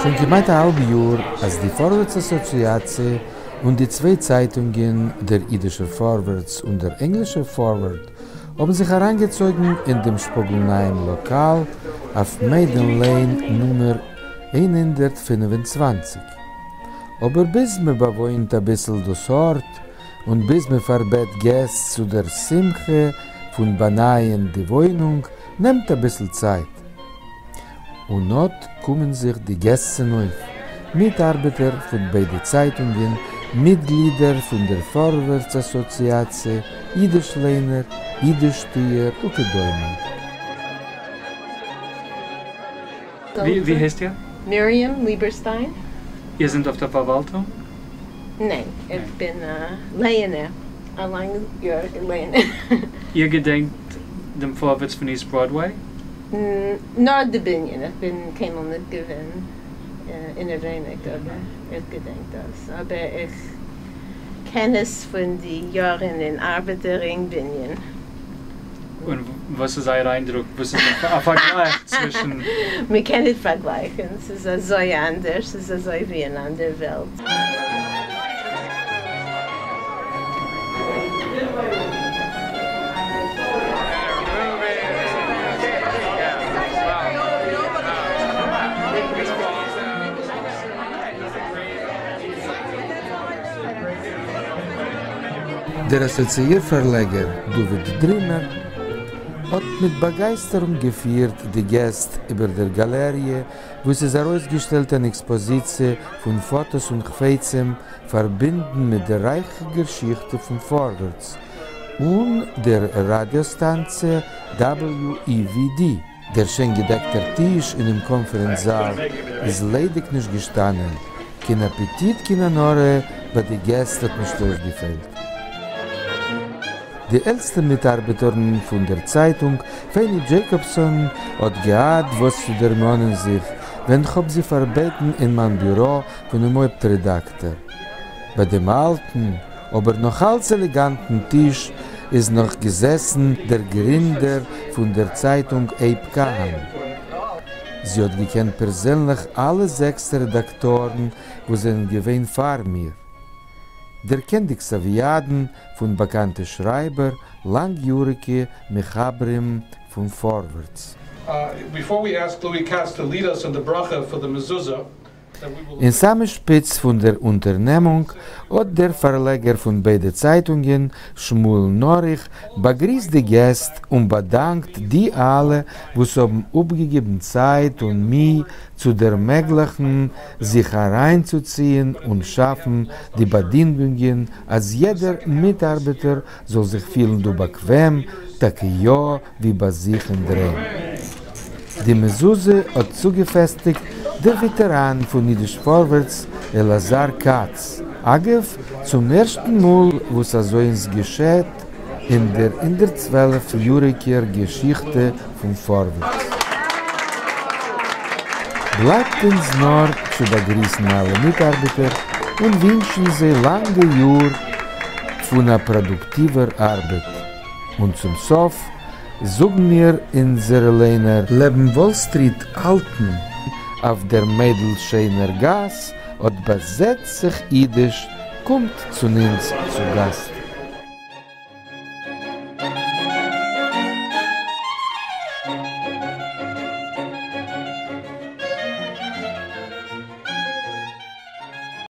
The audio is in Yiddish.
שוין כמעט א האלב יאר אז די פארווערטס אסאציאציע און די צוויי צייטונגען דער אידישער פארווערטס און דער ענגלישער פארווארד האבן זיך אריינגעצויגן אין דעם שפאגל-נייעם לאקאל אויף מעידען לעין נומער 125. אבער ביז מען באוואוינט אביסל דאס ארט און ביז מען פארבעט געסט צו דער שמחה פון באנייען די וואוינונג נעמט אביסל צייט. און אט קומען זיך די געסט צונויף, מיטארבעטער פון ביידע צייטונגען, מיטגלידער פון דער פארווערטס אסאציאציע, אידיש-ליינער, אידיש-טוער וכדומה. ווי הייסט איר? מרים ליבערסטיין. איר זענט אויף דער פארוואלטונג? ניין, איך בין א לייענער, א לאנג-יאריגע לייענער. איר געדענקט דעם פארווערטס פון איסט בראדוויי? נאר די בנין, איך בין קיינמאל ניט געווען אינעווייניג, אבער איך געדענק דאס, אבער איך קען עס פון די יארן אין ארבעטער רינג בנין. און וואס איז אייער איינדרוק? וואס איז א פארגלייך צווישן. מען קען ניט פארגלייכן, ס'איז אזוי אנדערש, ס'איז אזוי ווי אן אנדער וועלט. דער אסאציאיר פארלעגער דוד דרימער האט מיט באגייסטערונג געפירט די געסט איבער דער גאלעריע וואו ס'איז ארויסגעשטעלט אן עקספאזיציע פון פאטאס און חפצים פארבינדן מיט דער רייכער געשיכטע פון פארווערטס און דער ראדיא סטאנציע WEVD. דער שיין געדעקטער טיש אינעם קאנפערענץ זאל איז ליידיג נישט געשטאנען, קיין אפעטיט קיין עין הרע ביי די געסט האט נישט אויסגעפעלט. די עלטסטע מיטארבעטארין פון דער צייטונג, פעני דזשעיקאבסאן, האט געהאט וואס צו דערמאנען זיך ווען כ'האב זי פארבעטן אין מיין ביורא פונעם הויפט רעדאקטאר. ביי דעם אלטן, אבער נאך אלץ עלעגאנטן טיש איז נאך געזעסן דער גרינדער פון דער צייטונג עיב קאהאן. זי האט געקענט פערזענליך אלע זעקס רעדאקטארן וואס זענען געווען פאר מיר. דערקענט די כתב-ידן פון באקאנטע שרייבער, לאנג-יאריגע מחברים פון פארווערטס. אין סאמע שפיץ פון דער אונטערנעמונג האט דער פארלעגער פון ביידע צייטונגען, שמואל נאריך, באגריסט די געסט און באדאנקט די אלע וואס האבן אפגעגעבן צייט און מי צו דערמעגליכן זיך אריינצוציען און שאפן די באדינגונגען אז יעדער מיטארבעטער זאל זיך פילן דא באקוועם, טאקע יא ווי ביי זיך אינדערהיים. די מזוזה האט צוגעפעסטיגט דער וועטעראן פון אידיש פארווערטס אלעזר כץ, אגב, צום ערשטן מאל וואס אזוינס געשעט אין דער 112 יאריגער געשיכטע פון פארווערטס. בלייבט אונז נאר צו באגריסן אלע מיטארבעטער און ווינטשן זיי לאנגע יאר פון א פראדוקטיווער ארבעט. און צום סוף זאגן מיר אונזערע ליינער. לעבן וואל סטריט אלטן אויף דער מיידל-שענער גאס אט באזעצט זיך אידיש קומט צו אונז צו גאסט.